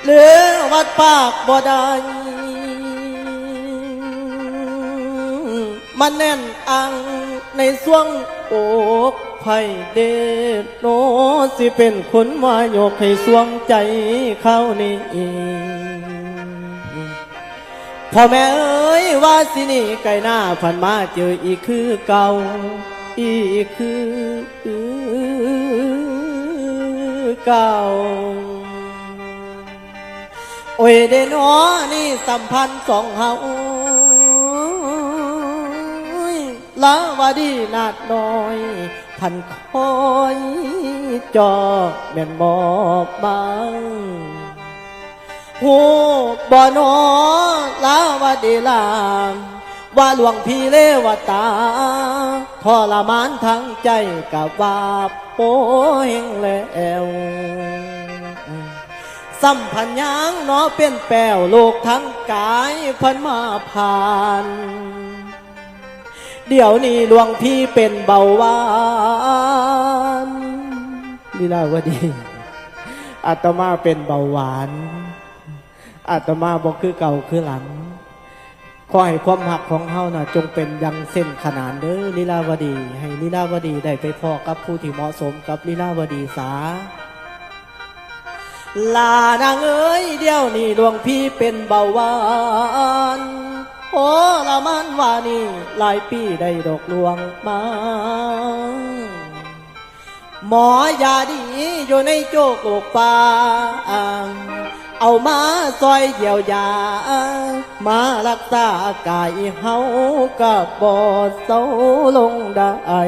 ຫຼືວັດປາກບໍ່ໄດ້ ມັນແໜ້ນອັງໃນຊ່ວງອົກໃຜເດໂນ ຊິເປັນຄົນມາຍົກໃຫ້ຊ່ວງໃຈຄາວນີ້. ພໍ່ແມ່ເອີຍ ວ່າຊິໜີໄກໜ້າ ພັນມາເຈີອີກຄືເກົ່າ ອີກຄືເກົ່າ. ໂອ້ຍເດເນາະ ນີ້ສຳພັນສອງເຮົາ ລາວະດີນາດນ້ອຍ ພັນຄອຍເຈາະແມ່ນມອບມາ. ຮູ້ບໍ່ນໍລາວະດີລາ ວ່າຫຼວງພີ່ເລວະຕາ ທໍລະມານທາງໃຈກະວ່າໂປແຮງແລ້ວ. ສຳພັນຍາງເນາະເປັນແປ້ວ ໂລກທາງກາຍພັນມາຜ່ານ ດຽວນີ້ຫຼວງພີ່ເປັນເບົາຫວານ. ລີລາວະດີ ອາດຕະມາເປັນເບົາຫວານ ອາດຕະມາບໍ່ຄືເກົ່າຄືຫຼັງ. ຂໍໃຫ້ຄວາມຮັກຂອງເຮົານະ ຈົ່ງເປັນດັ່ງເສັ້ນຂະໜານເດີລີລາວະດີ ໃຫ້ລີລາວະດີໄດ້ໄປພໍ້ກັບຜູ້ທີ່ເໝາະສົມກັບລີລາວະດີສາ. ຫຼ້ານາງເອີຍ ດຽວນີ້ຫຼວງພີ່ເປັນເບົາຫວານ ທໍລະມານວ່ານີ້ຫຼາຍປີໄດ້ດອກຫຼວງມາ. ໝໍຢາດີຢູ່ໃນໂຈກໂອກປ່າ ເອົາມາຊ່ອຍຢຽວຢາ ມາລັກສາກາຍເຮົາກະບໍ່ເຊົາລົງໄດ້.